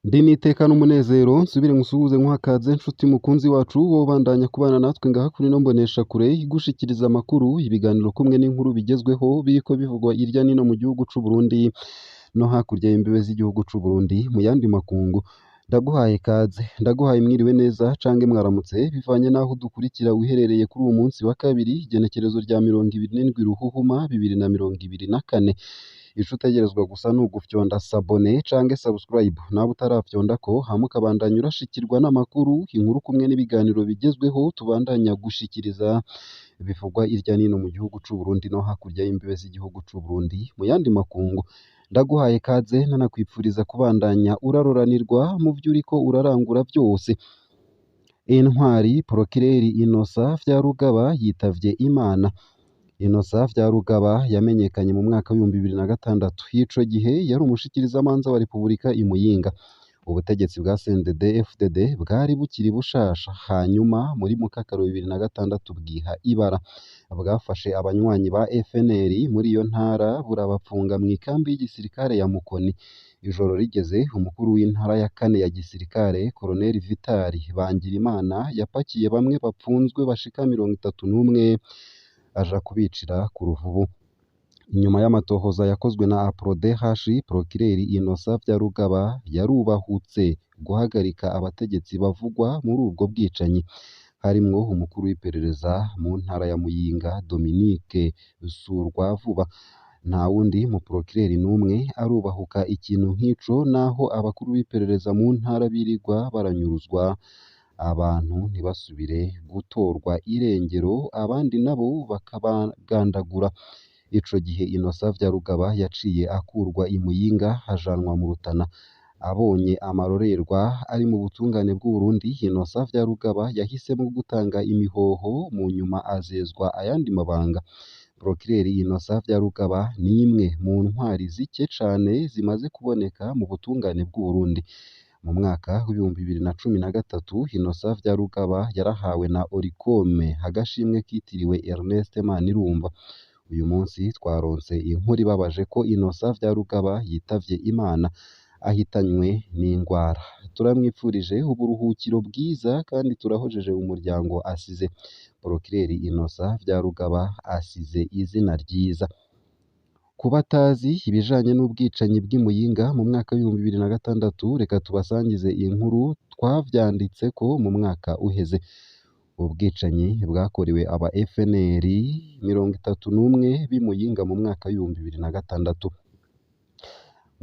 Ndi n'iteka n'umunezero nsubire nkusuhuze nkuha ikaze nshuti mukunzi wacu wobandanya kubana natwe ngaha kuri ino mboneshakure igushikiriza amakuru, ibiganiro kumwe n'inkuru bigezweho biriko bivugwa irya nino mu gihugu c'u Burundi no hakurya y'imbibe z'igihugu c'u Burundi mu yandi makungu. Ndaguhaye ikaze, ndaguhaye mwiriwe neza cange mwaramutse bivanye n'aho udukurikira uherereye kuri uwu munsi wa kabiri igenekerezo rya 27 Ruhuhuma 2024. Ico utegerezwa gusa ni ugufyonda sabone cange subscribe nawe utarafyondako hama ukabandanya urashikirwa n'amakuru, inkuru kumwe n'ibiganiro bigezweho tubandanya gushikiriza bivugwa irya nino mu gihugu c'u Burundi no hakurya y'imbibe z'igihugu c'u Burundi mu yandi makungu. Ndaguhaye ikaze nanakwipfuriza kubandanya uraroranirwa mu vyo uriko urarangura vyose. Intwari Porokireri Innocent Vyarugaba yitavye Imana. Innocent Vyarugaba yamenyekanye mu mwaka w'2006. Ico gihe yari umushikirizamanza wa Repubulika i Muyinga. Ubutegetsi bwa CNDD-FDD bwari bukiri bushasha, hanyuma muri Mukakaro 2006 bwiha ibara. Bwafashe abanywanyi ba FNL muri iyo ntara burabapfunga mw'ikambi y'igisirikare ya Mukoni. Ijoro rigeze, umukuru w'intara ya kane ya gisirikare, Colonel Vital Bangirimana, yapakiye bamwe bapfunzwe bashika 31 aja kubicira ku Ruvubu. Inyuma y'amatohoza yakozwe na APRODH, Procureur Innocent Vyarugaba yarubahutse guhagarika abategetsi bavugwa muri ubwo bwicanyi, harimwo umukuru w'iperereza mu ntara ya Muyinga Dominique Surwavuba. Nta wundi mu procureur n'umwe arubahuka ikintu nk'ico naho abakuru b'iperereza mu ntara birirwa baranyuruzwa, abantu ntibasubire gutorwa irengero, abandi nabo bakabagandagura. Ico gihe Innocent Vyarugaba yaciye akurwa i Muyinga ajanwa mu Rutana. Abonye amarorerwa ari mu butungane bw'u Burundi, Innocent Vyarugaba yahisemwo gutanga imihoho, mu nyuma azezwa ayandi mabanga. Procureur Innocent Vyarugaba ni imwe mu ntwari zike cane zimaze kuboneka mu butungane bw'u Burundi. Mu mwaka w'2013 Innocent Vyarugaba yarahawe na Oricome agashimwe kitiriwe Ernest Manirumva. Uyu munsi twaronse inkuru ibabaje ko Innocent Vyarugaba yitavye Imana ahitanywe n'ingwara. Turamwipfurije uburuhukiro bwiza kandi turahojeje umuryango asize. Procureur Innocent Vyarugaba asize izina ryiza. Ku batazi ibijanye n'ubwicanyi bw'i Muyinga mu mwaka w'2006, reka tubasangize inkuru twavyanditseko mu mwaka uheze. Ubwicanyi bwakorewe aba FNL 31 b'i Muyinga mu mwaka w'2006.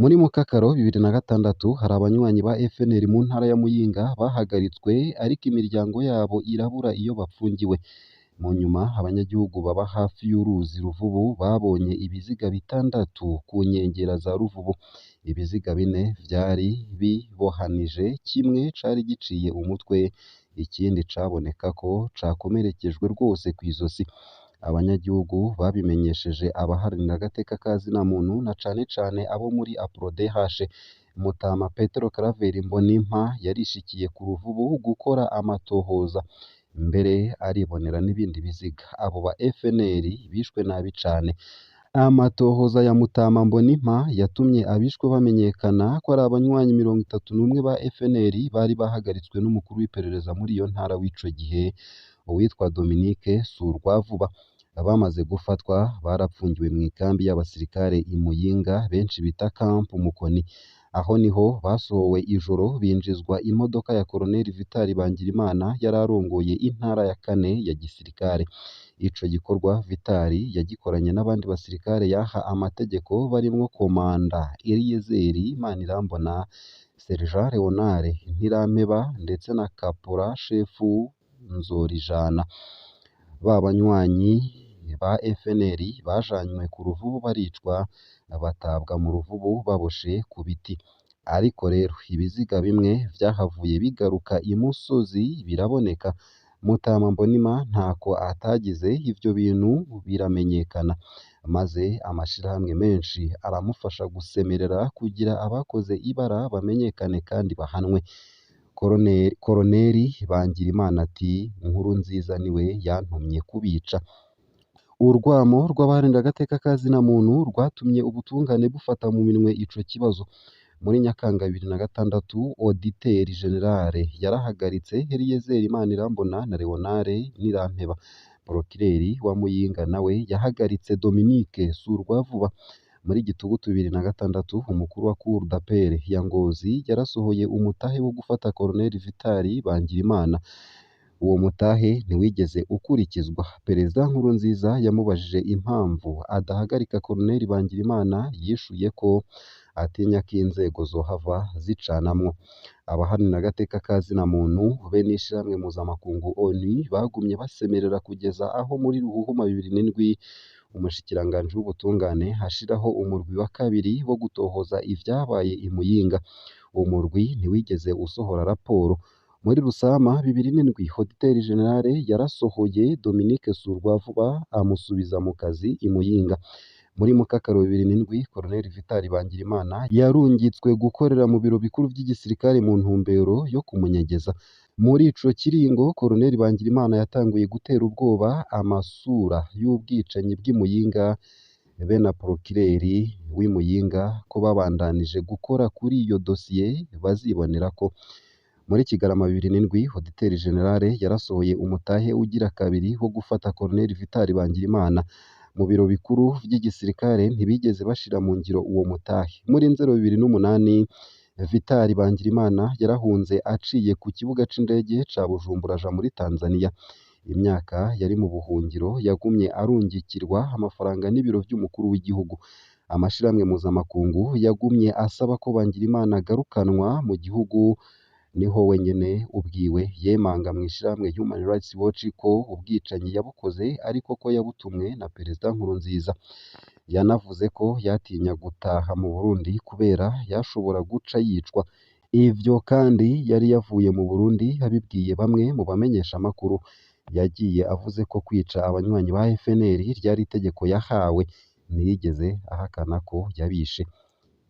Muri Mukakaro 2006 hari abanywanyi ba FNL mu ntara ya Muyinga bahagaritswe ariko imiryango yabo irabura iyo bapfungiwe. Mu nyuma abanyagihugu baba hafi y'uruzi Ruvubu babonye ibiziga bitandatu ku nkengera za Ruvubu. Ibiziga bine vyari bibohanije, kimwe cari giciye umutwe, ikindi caboneka ko cakomerekejwe rwose kw'izosi. Abanyagihugu babimenyesheje abaharanira agateka ka zina muntu na cane cane abo muri APRODH. Mutama Petero Claver Mbonimpa yarishikiye ku Ruvubu gukora amatohoza, mbere aribonera n'ibindi biziga. Abo ba FNL bishwe nabi cane. Amatohoza ya Mutama Mbonimpa yatumye abishwe bamenyekana ko ari abanywanyi 31 ba FNL bari bahagaritswe n'umukuru w'iperereza muri iyo ntara w'ico gihe, uwitwa Dominique Surwavuba. Bamaze gufatwa barapfungiwe mw'ikambi y'abasirikare i Muyinga benshi bita Camp Mukoni. Aho niho basohowe ijoro binjizwa imodoka ya Colonel Vital Bangirimana yari arongoye intara ya kane ya gisirikare. Ico gikorwa Vital yagikoranye n'abandi basirikare yaha amategeko barimwo Komanda Eliezer Manirambona, Sergent Leonard Ntirampeba ndetse na Kapora Shefu Nzorijana. Ba banywanyi ba FNL bajanywe ku Ruvubu baricwa, batabwa mu Ruvubu baboshe ku biti. Ariko rero ibiziga bimwe vyahavuye bigaruka imusozi biraboneka. Mutama Mbonimpa ntako atagize ivyo bintu biramenyekana, maze amashirahamwe menshi aramufasha gusemerera kugira abakoze ibara bamenyekane kandi bahanwe. Koroneri Bangirimana ati Nkurunziza niwe yantumye kubica. Urwamo rw'abaharanira agateka ka zina muntu rwatumye ubutungane bufata mu minwe ico kibazo. Muri Nyakanga 2006, Auditeur General yarahagaritse Eliezer Manirambona na Leonard Nirampeba. Procureur wa Muyinga nawe yahagaritse Dominique Surwavuba. Muri Gitugutu 2006, umukuru wa Cour d'appel ya Ngozi yarasohoye umutahe wo gufata Colonel Vital Bangirimana. Uwo mutahe ntiwigeze ukurikizwa. Perezida Nkurunziza yamubajije impamvu adahagarika Colonel Bangirimana, yishuye ko atinya ko inzego zohava zicanamwo. Abaharanira agateka ka zina muntu be n'ishirahamwe mpuzamakungu ONU bagumye basemerera kugeza aho muri Ruhuhuma 2007 umushikiranganji w'ubutungane ashiraho umurwi wa kabiri wo gutohoza ivyabaye i Muyinga. Uwo murwi ntiwigeze usohora raporo. Muri Rusama 2007, Auditeur General yarasohoye Dominique Surwavuba amusubiza mu kazi i Muyinga. Muri Mukakaro 2007, Colonel Vital Bangirimana yarungitswe gukorera mu biro bikuru vy'igisirikare mu ntumbero yo kumunyegeza. Muri ico kiringo, Colonel Bangirimana yatanguye gutera ubwoba amasura y'ubwicanyi bw'i Muyinga be na Procureur w'i Muyinga ko babandanije gukora kuri iyo dosiye bazibonerako. Muri Kigarama 2007, Auditeur General yarasohoye umutahe ugira kabiri wo gufata Colonel Vital Bangirimana. Mu biro bikuru vy'igisirikare ntibigeze bashira mu ngiro uwo mutahe. Muri Nzero 2008, Vital Bangirimana yarahunze aciye ku kibuga c'indege ca Bujumbura aja muri Tanzania. Imyaka yari mu buhungiro yagumye arungikirwa amafaranga n'ibiro vy'umukuru w'igihugu. Amashirahamwe mpuzamakungu yagumye asaba ko Bangirimana agarukanwa mu gihugu, niho wenyene ubwiwe yemanga mw'ishirahamwe Human Rights Watch ko ubwicanyi yabukoze ariko ko yabutumwe na Perezida Nkurunziza. Yanavuze ko yatinya gutaha mu Burundi kubera yashobora guca yicwa. Ivyo kandi yari yavuye mu Burundi abibwiye bamwe mu bamenyeshamakuru. Yagiye avuze ko kwica abanywanyi ba FNL ryari itegeko yahawe, ntiyigeze ahakana ko yabishe.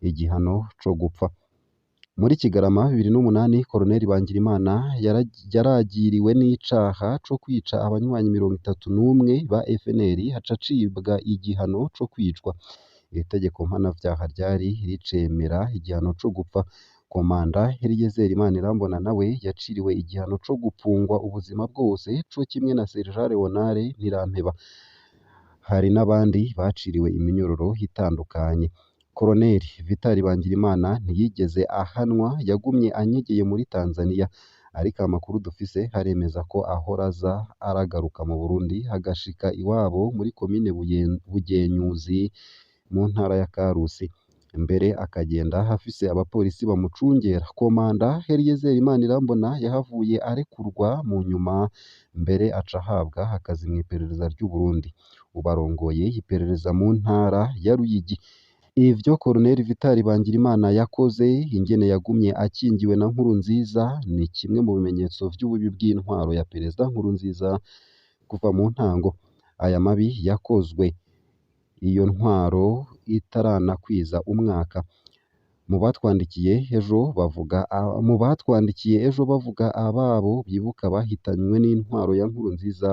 Igihano co gupfa. Muri Kigarama 2008, Colonel Bangirimana yaragiriwe n'icaha co kwica abanywanyi 31 ba FNL, aca acibwa igihano co kwicwa. Iri tegeko mpanavyaha ryari ricemera igihano co gupfa. Komanda Eliezer Manirambona nawe yaciriwe igihano co gupfungwa ubuzima bwose co kimwe na Sergent Leonard Ntirampeba. Hari n'abandi baciriwe iminyororo itandukanye. Colonel Vital Bangirimana ntiyigeze ahanwa, yagumye anyegeye muri Tanzania, ariko amakuru dufise aremeza ko ahora aza aragaruka mu Burundi agashika iwabo muri komine Bugenyuzi mu ntara ya Karusi, mbere akagenda afise abapolisi bamucungera. Komanda Eliezer Manirambona yahavuye arekurwa mu nyuma, mbere aca ahabwa akazi mw'iperereza ry'u Burundi. Ubu arongoye iperereza mu ntara ya Ruyigi. Ivyo Colonel Vital Bangirimana yakoze, ingene yagumye akingiwe na Nkurunziza, ni kimwe mu bimenyetso vy'ububi bw'intwaro ya Perezida Nkurunziza kuva mu ntango. Aya mabi yakozwe iyo ntwaro itaranakwiza umwaka. Mu batwandikiye ejo bavuga ababo bibuka bahitanywe n'intwaro ya Nkurunziza,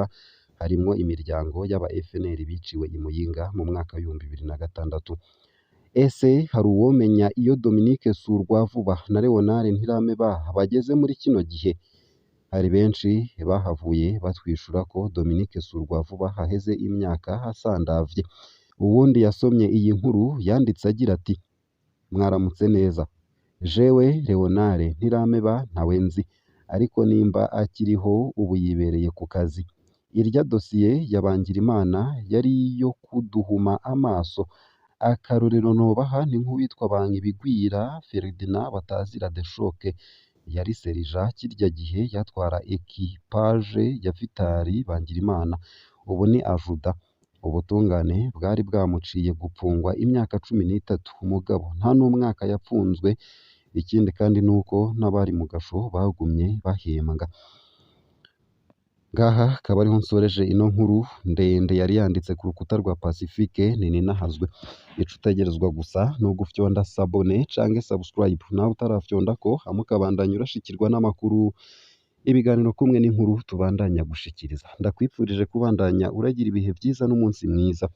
harimwo imiryango y'aba FNL biciwe i Muyinga mu mwaka w'ibihumbi 2006. Ese hari uwomenya iyo Dominique Surwavuba na Leonard Ntirameba bageze muri kino gihe? Hari benshi bahavuye batwishura ko Dominique Surwavuba haheze imyaka asandavye. Uwundi yasomye iyi nkuru yanditse agira ati: mwaramutse neza, jewe Leonard Ntirameba ntawe nzi, ariko nimba akiriho ubu yibereye ku kazi. Irya dosiye ya Bangirimana yari iyo kuduhuma amaso. Akarorero nobaha ni nk'uwitwa Bankibigwira Ferdinand batazira Deshoke, yari serija kirya gihe yatwara ekipaje ya Vitali Bangirimana, ubu ni ajuda. Ubutungane bwari bwamuciye gupfungwa imyaka 13, umugabo nta n'umwaka yapfunzwe. Ikindi kandi nuko n'abari mu gasho bagumye bahembwa. Ngaha akaba ariho nsoreje ino nkuru ndende yari yanditse ku rukuta rwa Pacifique Nininahazwe. Ico utegerezwa gusa ni ugufyonda sabone canke subscribe, nawe utarafyondako hama ukabandanya urashikirwa n'amakuru, ibiganiro kumwe n'inkuru tubandanya gushikiriza. Ndakwipfurije kubandanya uragira ibihe vyiza n'umunsi mwiza.